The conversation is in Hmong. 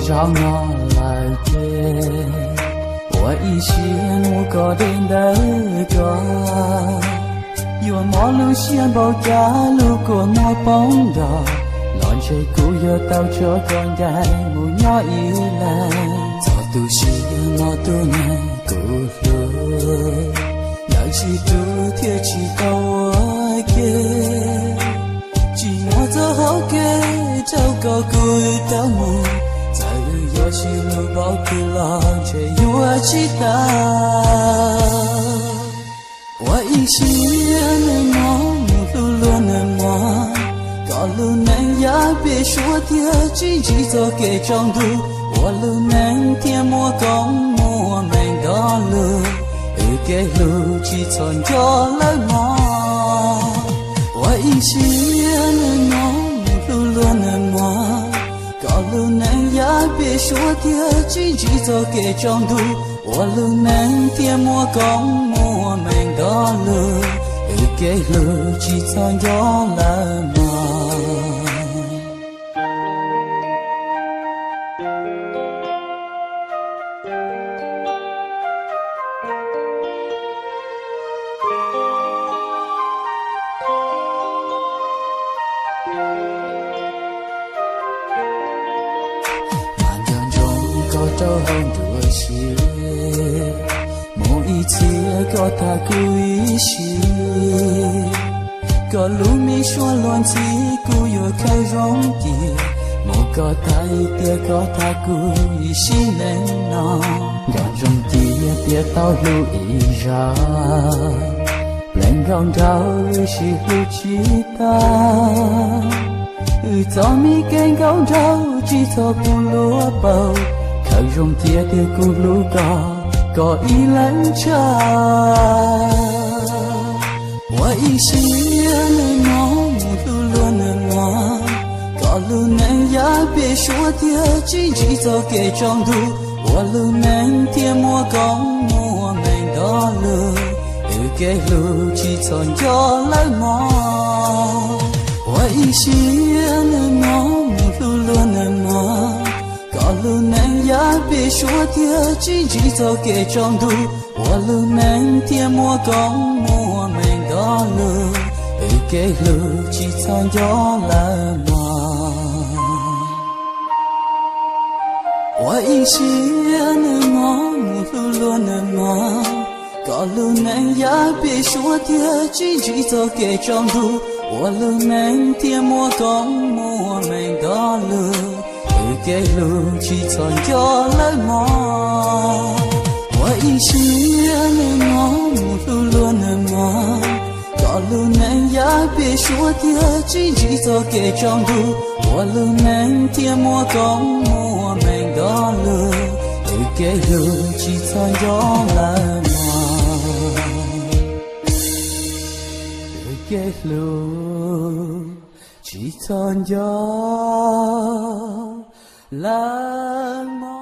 Zaum no lawm ces ua ib siab mus koj deb ntawm ko, yuav mob lub siab npaum cas lub kua muag poob nrog los ntshe kuv yuav tau tso koj ncaim mus nyob ib leeg. Txog tu siab no tus neeg kuv hlub, lawv tsis tu thiaj tsis tau ua ke. Tsis muaj txoj hauv kev rau kom kuv tau mus, txawm wb yuav sib hlub npaum twg los ntshe yuav tsis tau. Ua ib siab nws mob mus hlub luag nws mog, kom lub neej yav peb suav thiab tsis ntsib txoj kev tsaus ntuj, ua lub neej thiaj muaj koob muaj meej nrog luag, wb kev hlub tsis txhob nco lawm mog. Ua ib siab nws mob mus hlub luag nws mog, kom lub neej yav peb suav thiab tsis ntsib txoj kev tsaus ntuj, ua lub neej thiaj muaj koob muaj meej nrog luag, wb kev hlub tsis txhob nco lawm mog. Mas nco ntsoov koj rau hauv nruab siab, mus ib txhia koj tham kuv ib sim, koj lub me suab luag ntxhi kuv yuav khaws zoo cia, mus koj tham ib tiam koj tham kuv ib sim neej no, nco ntsoov cia tias tau hlub ib zag, pleev nkauj nraug wb sib hlub tsis tag, wb txoj me kev nkauj nraug tsis txhob pub luag paub, khaws zoo cia tias kuv hlub koj, koj ib leeg tshaj. Ua ib siab nws mob mus hlub luag nws mog, kom lub neej yav peb suav thiab tsis ntsib txoj kev tsaus ntuj, ua lub neej thiaj muaj koob muaj meej nrog luag, wb kev hlub tsis txhob nco lawm mog. Ua ib siab nws mob mus hlub luag nws mog, kom lub neej yav peb suav thiab tsis ntsib txoj kev tsaus ntuj, ua lub neej thiaj muaj koob muaj meej nrog luag, wb kev hlub tsis txhob nco lawm mog. Ua ib siab nws mob mus hlub luag nws mog, kom lub neej yav peb suav thiab tsis ntsib txoj kev tsaus ntuj, ua lub neej thiaj muaj koob muaj meej nrog luag, wb kev hlub tsis txhob nco lawm mog. Ua ib siab nws mob mus hlub luag nws mog, kom lub neej yav peb suav thiab tsis ntsib txoj kev tsaus ntuj, ua lub neej thiaj muaj koob muaj meej nrog luag, wb kev hlub tsis txhob nco lawm mog. Wb kev hlub tsis txhob nco lawm mog.